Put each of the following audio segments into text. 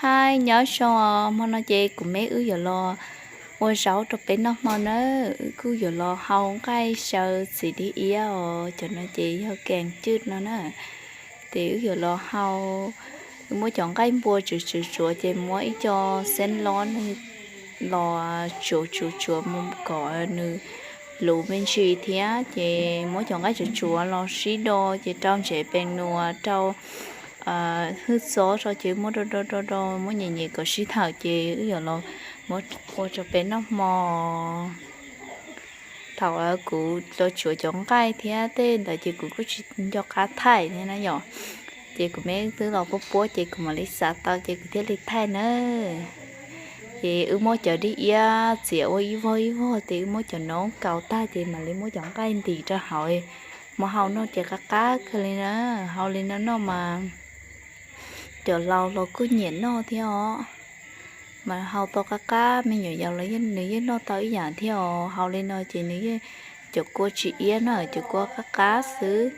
Hi, nyob zoo os, hmo no ces kuv me wb yuav los ua zaub rau peb noj hmo nawb. Wb kuj yuav los hau nqaij xyaw txiv dib iab os. Cov no ces yog kees cwj no na. Ces wb yuav los hau, wb muab cov nqaij npua tsuav tsuav tsuav ces muab ib co xeeb lob los tsuav tsuav tsuav mus kom nws luv me ntsis thiab ces muab cov nqaij tsuav tsuav los sib do ces rau ntsev pes nuas rau hwj txob tso ces muab do do do do muab nyem nyem kom sib thawm ces wb yuav los muab ua rau peb noj hmo. Thaum kuv los tsuav cov nqaij thiab tej ntawd ces kuv kuj tsis nco qab thaij thiab na yom. Ces kuv me twb los puab puab ces kuv mam li xav tau ces kuv thiaj li thaij na. Ces wb muab cov dib iab txiav ua ib vog ib vog ces wb muab cov noob kaus tag ces mam li muab cov nqaij ntim rau hauv, mas hau noj ces qab qab kawg li na. Hau li no noj mas cov laus los kuj nyiam noj thiab os. Mas hau tau qab qab, me nyuam yaus los nws yeej noj tau ib yam thiab os. Hau li no ces nws yeej, cov kua tsis iab na, cov kua qab qab xwb.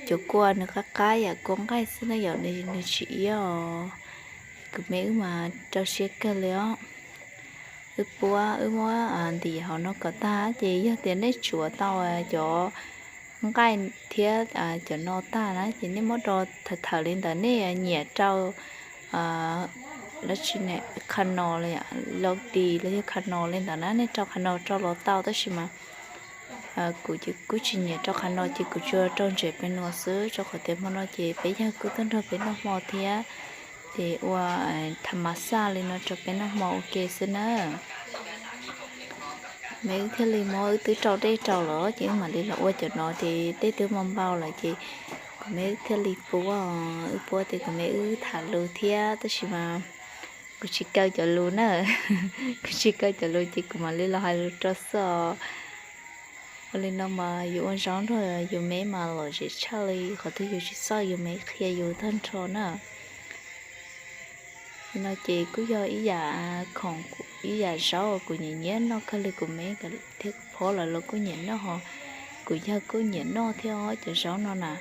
Cov kua nws qab qab yam kua nqaij xwb na yom, nws tsis iab os. Kuv me wb mas rau siab kawg li os. Wb puab wb muab ntim hauv no kom tag ces yog tias nej tsuav tau cov nqaij thiab cov no tag na ces nej muab do thawm thawm li ntawd, nej nyiam rau dab tsi, qhov no los yog, los tis los yog qhov no li ntawd na, nej rau qhov no rau los tau tab sis mas kuv kuj tsis nyiam rau qhov no ces kuv tsuas rau ntsev pes nuas xwb rau qhov tias hmo no ces peb yawg kuj tuaj nrog peb noj hmo thiab. Ces ua tha mas xaj li no rau peb noj hmo ua ke xwb na. Me wb thiaj li muab, wb twb rau dej rau lawm ces wb mam li los ua cov no ces dej twb npau npau lawm ces kuv me wb thiaj li puab, wb puab ces kuv me wb tham lus thiab tab sis mas kuv tsis kaw cov lus na. Kuv tsis kaw cov lus ces kuv mam li los hais lus rau xwb os. Ua li no mas yus ua zaub nrog yus me mas lom zem tshaj li qhov twg yus tsis txawj yus me qhia yus tag nrho na. No ces kuj yog ib yam khoom, ib yam zaub kuv nyiam nyiam noj kawg li, kuv me thiab kuv phob lawv los kuj nyiam noj ho kuv yawg kuj nyiam noj thiab os cov zaub no na.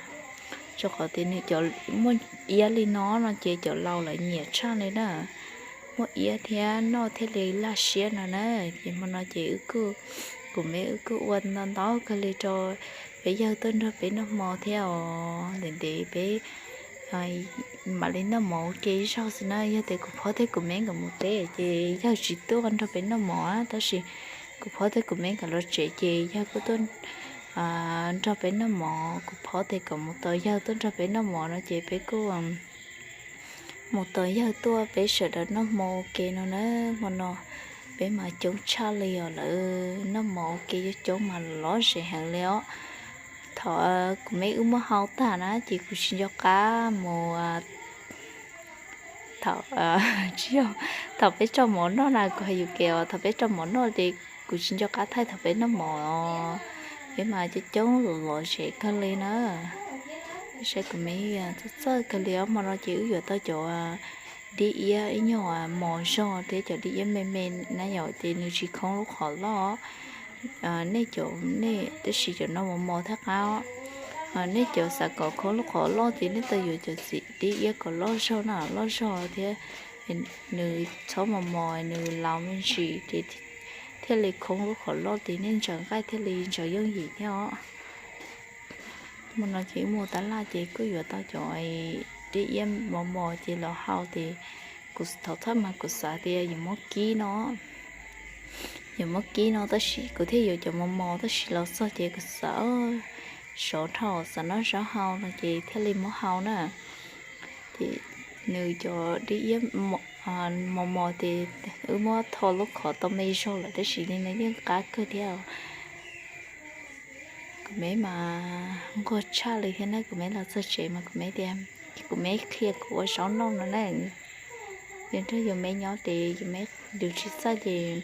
Rau qhov tias nws cov muaj iab li no no ces cov laus lawv nyiam tshaj li na. Muaj iab thiab noj thiaj li laj siab no na. Ces hmo no ces wb kuj, kuv me wb kuj ua ntau ntau kawg li rau peb yawg tuaj nrog peb noj hmo thiab os. Ntev ntev peb mam li noj mov ua ke ib zaug xwb na. Yog tias kuv phob thiab kuv me nkawd mus teb ces yawg tsis tuaj nrog peb noj mov tab sis kuv phob thiab kuv me nkawd los tsev ces yawg kuj tuaj nrog peb noj mov. Kuv phob tias kom mus tos yawg tuaj nrog peb noj mov no ces peb kuj mus tos yawg tuaj peb sawv daws noj hmo ua ke no na. Hmo no peb mas coob tshaj li os, lawv noj mov ua ke coob coob mas lom zem heev li os. Thaum kuv me wb muab hau tag na ces kuv tsis nco qab mus, thaum, tsis yog, thaum peb rau mov noj na, kuv hais yus kev os, thaum peb rau mov noj ces kuv tsis nco qab thaij thaum peb noj mov, peb mas coob coob lom zem kawg li na. Saib kuv me txawj txawj kawg li os. Hmo no ces wb yuav tau cov dib iab ib nyuag mos zog thiab cov dib iab me me na yom, ces nws tsis khoob lub qhov loj. Nej cov, nej tab sis cov no mos mos thiab qab os. Nej cov xav kom khoob lub qhov loj ces nej tau yuav cov txiv dib iab kom loj zog na, loj zog thiab nws txhob mos mos, nws laus me ntsis ces thiaj li khoob lub qhov loj ces nej ntsaws nqaij thiaj li ntsaws yooj yim thiab os. Hmo no ces wb mus tab laj ces kuj yuav tau cov dib iab mos mos ces los hau ces kuv thov thawj mas kuv xav tias yuav muab kib no, yuav muab kib no tab sis kuv thiaj yuav cov mos mos tab sis los txog ces kuv xav sov dhau xav noj zaub hau no ces thiaj li muab hau na. Ces nws cov dib iab mos mos ces wb muab tho lub qhov tau me zog lawm tab sis li no yeej qab kawg thiab. Kuv me mas nquag tshaj li thiab na, kuv me los txog tsev mas kuv me tias, kuv me qhia kuv ua zaub noj no na. Yus nrog yus me nyob ces yus me, yus tsis txawj ces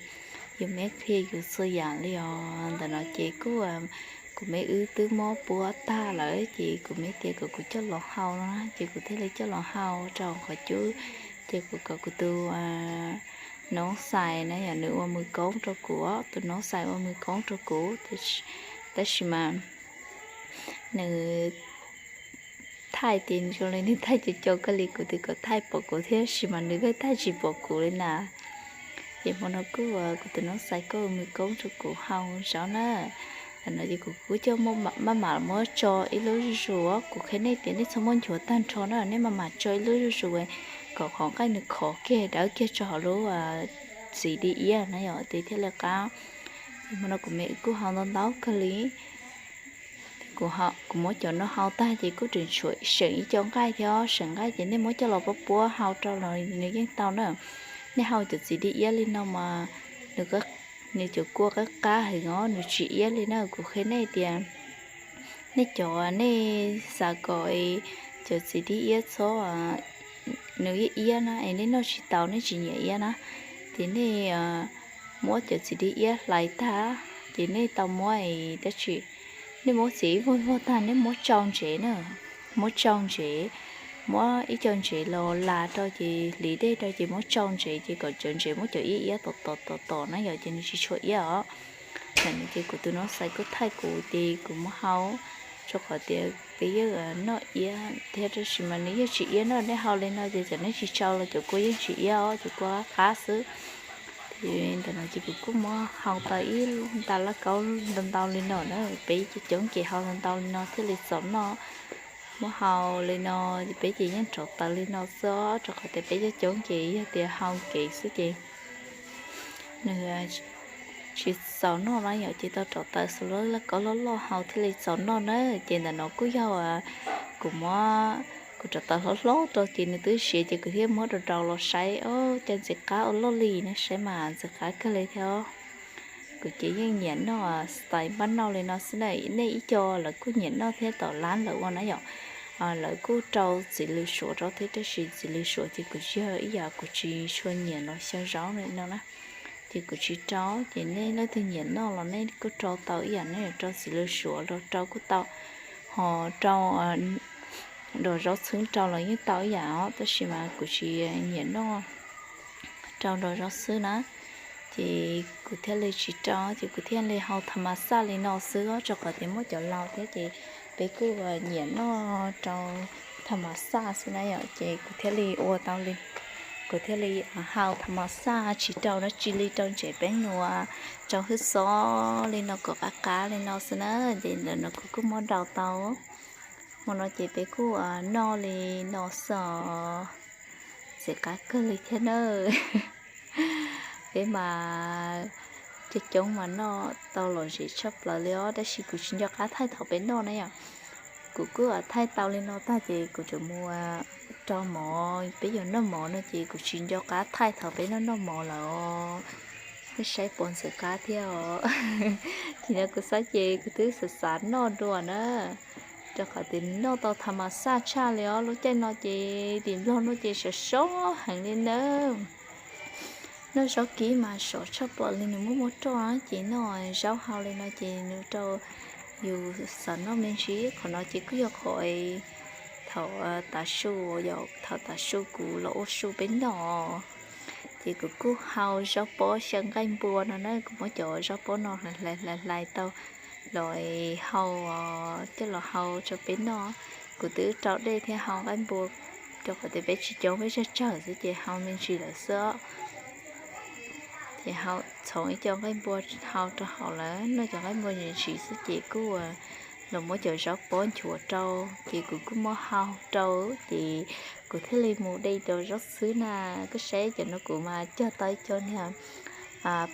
yus me qhia yus txhua yam li os. Ntawm no ces kuj, kuv me wb twb muab puab tag lawm ces kuv me tias kom kuv coj los hau no na ces kuv thiaj li coj los hau rau qhov cub. Ces kuv kom kuv tus noob xais na yom, nws ua mws koob rau kuv, tus noob xais ua mws koob rau kuv, tab sis mas nws thaij ces zoo li nws thaij cov cov kawg li, kuv twb kom thaij pom kuv thiab tab sis mas nws pheej thaij tsis pom kuv li na. Ces hmo no kuj kuv tus noob xais kuj mus koob rau kuv hau zaub na. Tam no ces kuv kuj coj maj mam muab tso ib lub zuj zus, kuv qhia nej tias nej txhob muab nchuav tag nrho na, nej maj mam tso ib lub zuj zus kom qhov nqaij nws khov kiag dawb kiag rau hauv lub txiv di iab na yom, ces thiaj li qab. Hmo no kuv me kuj hau ntau ntau kawg li. Kuv muab cov no hau tag ces kuj tseem tshuav seem ib co nqaij thiab, seem nqaij ces nej muab coj los puab puab hau rau los nws yeej tau na. Nej hau cov txiv di iab li no mas nws cov kua qab qab heev os, nws tsis iab li na. Kuv qhia nej tias nej cov nej xav kom cov txiv di iab txhob nws iab iab na es nej noj tsis tau, nej tsis nyiam iab na, ces nej muab cov txiv di iab hlais tag ces nej tau muab dab tsi, nej muab txiv vog vog tag nej muab tsau ntsev na, muab tsau ntsev, muab ib co ntsev los las rau ces hliv dej rau ces muab tsau ntsev ces kom cov ntsev muab cov iab iab tom tom tom tom na yom, ces nws tsis tshua iab os. Tam no ces kuv tus noob xais kuj thaij kuv ces kuv muab hau, rau qhov tias peb yeej noj iab thiab tab sis mas nws yeej tsis iab na, nej hau li no ces txawm nej tsis tsau los cov kua yeej tsis iab os, cov kua qab qab xwb. Ces ntawm no ces kuv kuj muab hau tau ib nta laj kaub ntau ntau li no na, peb coob coob ces hau ntau ntau li no thiaj li txaus noj. Muab hau li no, peb ces yeej rauv taws li no xwb, rau qhov tias peb coob coob ces yog tias hau kev xwb ces nws tsis txaus noj na yom, ces tau rauv taws xwb, laj kaub loj loj hau thiaj li txaus noj na. Ces ntawm no kuj yog kuv muab, kuv rauv taws hlob hlob rau ces nws twb siav ces kuv thiaj muab rau rau los saib, o, cas ntxim qab ua luaj li na, saib mas ntxim qab kawg li thiab. Kuv ces yeej nyiam noj style npaj noj li no xwb na, nej ib co lawv kuj nyiam noj thiab tom lab lawv ua na yom. Lawv kuj rau txiv lws suav rau thiab tab sis txiv lws suav ces kuv tsis yog ib yam, kuv tsis tshua nyiam los xyaw zaub li no na. Ces kuv tsis rau, ces nej leej twg nyiam noj los nej kuj rau tau ib yam, nej rau txiv lws suav los rau kuj tau, ho rau dos zaub txhwb rau los yeej tau ib yam os, tab sis mas kuv tsis nyiam noj, rau dos zaub xwb na. Ces kuv thiaj li tsis rau, ces kuv thiaj li hau tham mas xaj li no xwb, rau qhov tias muaj cov laus thiab ces peb kuj nyiam noj rau tham mas xaj xwb na yom, ces kuv thiaj li ua tau li, kuv thiaj li hau tham mas xaj tsis rau dab tsi li, rau ntsev peeb nua, rau hwj xob li no kom qab qab li no xwb na. Ces ntawm no kuv kuj muab rau tau. Hmo no ces peb kuj noj li no xwb os, ntxim qab kawg li thiab na. Peb mas coob coob mas noj tau lom zem tshaj plaws li os, tab sis kuv tsis nco qab thaij thaum peb noj na yom. Kuv kuj thaij tau li no tag ces kuv tseem mus rau mov, peb yuav noj mov no ces kuv tsis nco qab thaij thaum peb noj noj mov lawm os. Nej saib puas ntxim qab thiab os. Ces no kuv xav ces kuv twb xav xav noj dua na, rau qhov tias noj tau tham mas xaj tshaj li os. Lub caij no ces tim Nplog no ces sov sov heev li nawb. Noj zaub kib mas sov tshaj plaws li, nws muaj muaj roj na, ces noj zaub hau li no ces nws rau yus xav noj me ntsis. Qhov no ces kuj yog qhov thaum tav su, yog thaum tav su kuv los ua su peb noj. Ces kuv kuj hau zaub pob xyaw nqaij npua no na, kuv muab cov zaub pob no hlais hlais hlais tau los hau, coj los hau rau peb noj. Kuv twb rau dej thiab hau nqaij npua, rau qhov tias peb tsis coob, peb tsawg tsawg xwb ces hau me ntsis lawm xwb. Ces hau txhoov ib co nqaij npua hau rau hauv lawm, noj cov nqaij npua ntsis ntsis xwb ces kuj los muab cov zaub pob nchuav rau, ces kuv kuj muab hau rau, ces kuv thiaj li mus de rau zaub xwb na. Koj saib cov no kuv mas cog tau ib co niag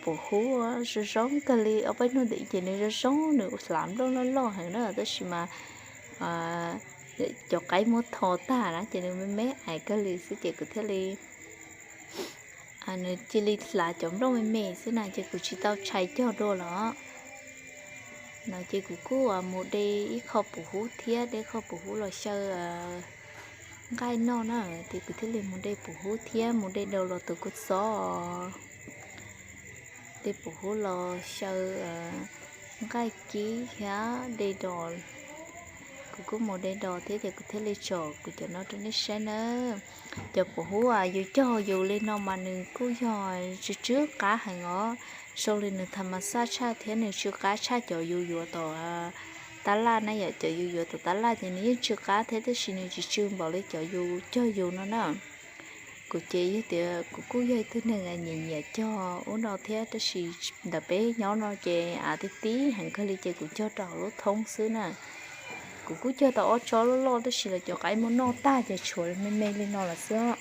pum hub zoo zoo kawg li, ob peb hnub ntawd ces nws zoo zoo, nws hlav nplooj loj loj heev na, tab sis mas cov qaib muab tho tag na ces nws me me ais kawg li xwb ces kuv thiaj li, nws cia li hlav cov nplooj me me xwb na ces kuv tsis tau tshais cog dua los. No ces kuv kuj mus de ib qho pum hub thiab, de ib qho pum hub los xyaw nqaij noj na, ces kuv thiaj li mus de pum hub thiab mus de dos los tus kua txob, de pum hub los xyaw nqaij kib thiab de dos. Kuv kuj mus de dos thiab ces kuv thiaj li tsom kuv cov no rau nej saib na. Cov pum hub yus cog yus li no mas nws kuj yog tsw tsw qab heev os, zoo li nws tham mas xaj tshaj thiab nws tsw qab tshaj cov yus yuav tom tab laj na yom, cov yus yuav tom tab laj ces nws yeej tsw qab thiab tab sis nws tsis tsw npaum li cov yus cog yus no na. Kuv ces yog tias kuv kuj yog ib tug neeg nyiam nyiam cog ub no thiab tab sis ntawm peb nyob no ces av tib tib heev kawg li ces kuv cog rau hauv lub thoob xwb na. Kuv kuj cog tau ob tsob loj loj tab sis los cov qaib muab noj tag ces tshuav me me li no lawm xwb.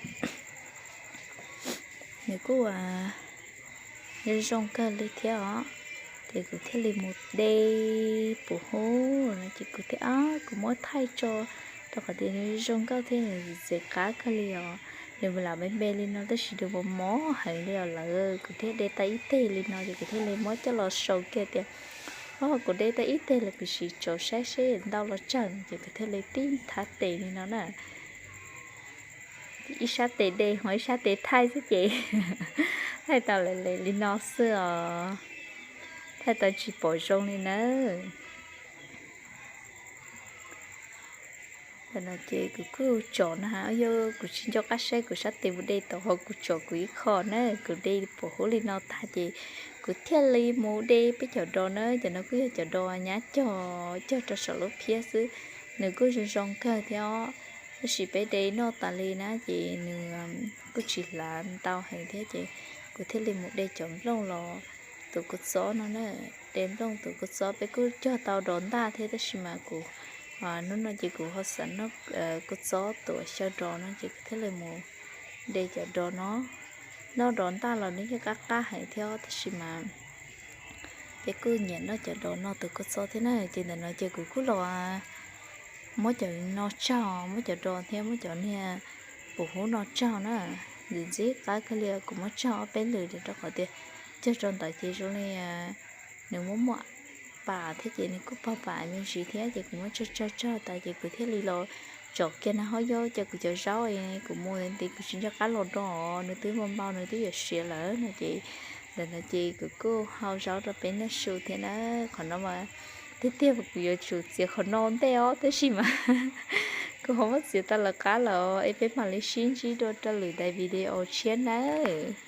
Nws kuj zoo kawg li thiab os. Ces kuv thiaj li mus de pus hub no ces kuv thiaj, kuv muab thaij tso rau qhov tias nws zoo nkauj thiab nws txiv qab kawg li os. Nws lam me me li no tab sis nws mos mos heev li os lawm, kuv thiaj de tau ib teg li no ces kuv thiaj li muab coj los sau kiag tias, o, kuv de tau ib teg lawm, kuv sim tsom saib seb ntau los tsawg no ces kuv thiaj li tib thab tes li no na. Ib sab tes de ho ib sab tes thaij xwb ces thaij tau li no xwb os, thaij tau tsis pom zoo li nawb. Tam no ces kuv kuj tsom no ha, yog kuv tsis nco qab saib kuv sab tes mus de tau ho kuv tsom kuv ib qho na, kuv de pus hub li no tag ces kuv thiaj li mus de peb cov dos na, cov no kuj yog cov dos nyab cog, cog rau saum lub phiab xwb, nws kuj zoo zoo kawg thiab os. Tab sis peb de noj tas li na ces nws kuj tsis hlav ntau heev thiab ces kuv thiaj li mus de cov nplooj los tuav kua txob no na. De nplooj tuav kua txob, peb kuj cog tau dos ntaj thiab tab sis mas kuv hnub no ces kuv ho xav noj kua txob tuav xyaw dos no ces kuv thiaj li mus de cov dos no. Noj dos ntaj los nws yeej qab qab heev thiab tab sis mas peb kuj nyiam noj cov dos no tuav kua txob thiab na. Ces ntawm no ces kuv kuj los muab cov no tsaug, muab cov dos thiab muab cov niag pus hub no tsaug na. Ntxim ntxim qab kawg li, kuv muab tsaug ob peb lwm rau qhov tias cog rau ntawd ces zoo li nws muaj muaj pam thiab ces nws kuj pog pam me ntsis thiab ces kuv muab tsaug tsaug tsaug tas ces kuv thiaj li los tsom kiag na. Ho yog ces kuv cov zaub kuv mus ntev kuv tsis nco qab los do, nws twb npau npau nws twb yuav siav lawm no ces ntawm no ces kuv kuj hau zaub rau peb noj su thiab na. Qhov no mas tiag tiag mas kuv yuav tsum txiav qhov no ntej os tab sis mas kuv ho muab txiav tau lawv qab lawm es peb mam li sib ntsib dua rau lwm daim video tshiab nawb.